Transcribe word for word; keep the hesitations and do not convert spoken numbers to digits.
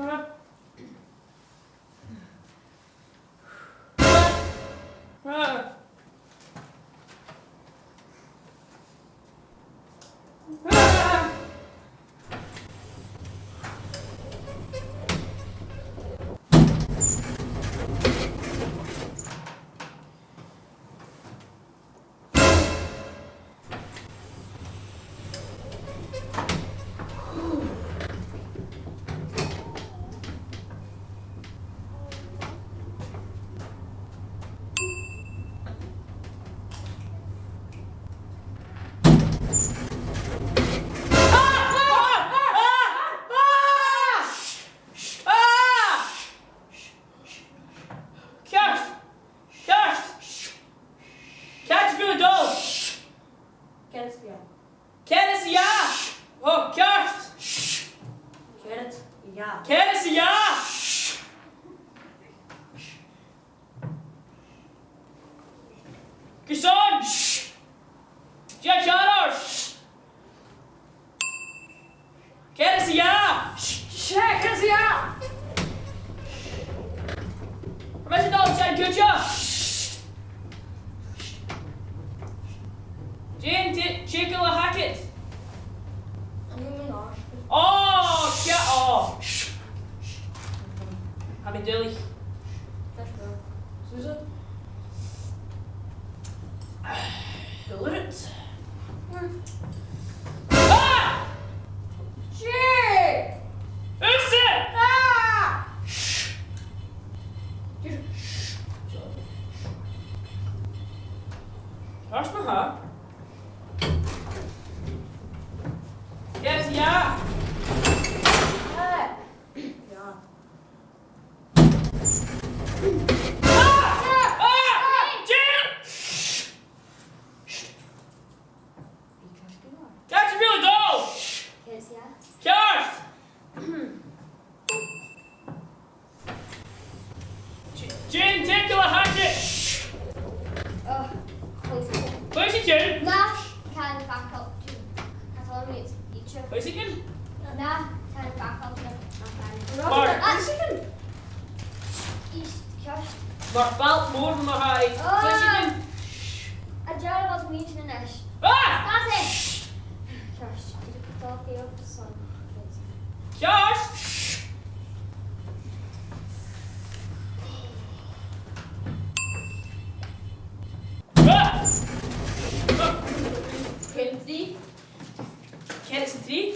Ceart! Ceart! Càit a bheil thu a' dol? Ceart, yeah. Ceart, yeah! Oh, ceart! Ceart, yeah. Ceart, yeah! Carson? Dè tha ceàrr? Ceart, yeah! Ceart, yeah! Tha mise a' dol a sheinn cuideachd. Dè an t-, dè an t-eagal a th' agad? Oh, yeah, oh. Tha mi duilich. Susan? Who lit it? Ah! Jay! Who's it? Ah! Shh! Shh! Where's my hat? Yes, yeah. Ah! Yeah. Ah! Ah! Jim! Shh! Shh! Càit a bheil thu a' dol? Ceart, yeah. Ceart! J-, Jane, take the hatchet! Oh, please. Where's he, Jane? Nah, can't back up to. That's all I need. Teacher. Where's he, Jane? Nah, can't back up to. Mar, ah, where's he, Jane? He's just. Mar falt mòr na h-aon. Ah. Where's he, Jane? A Joe was meeting this. Ah! That's it! Josh, did you talk to your son? Josh! Ah! Kenzie? Kenzie?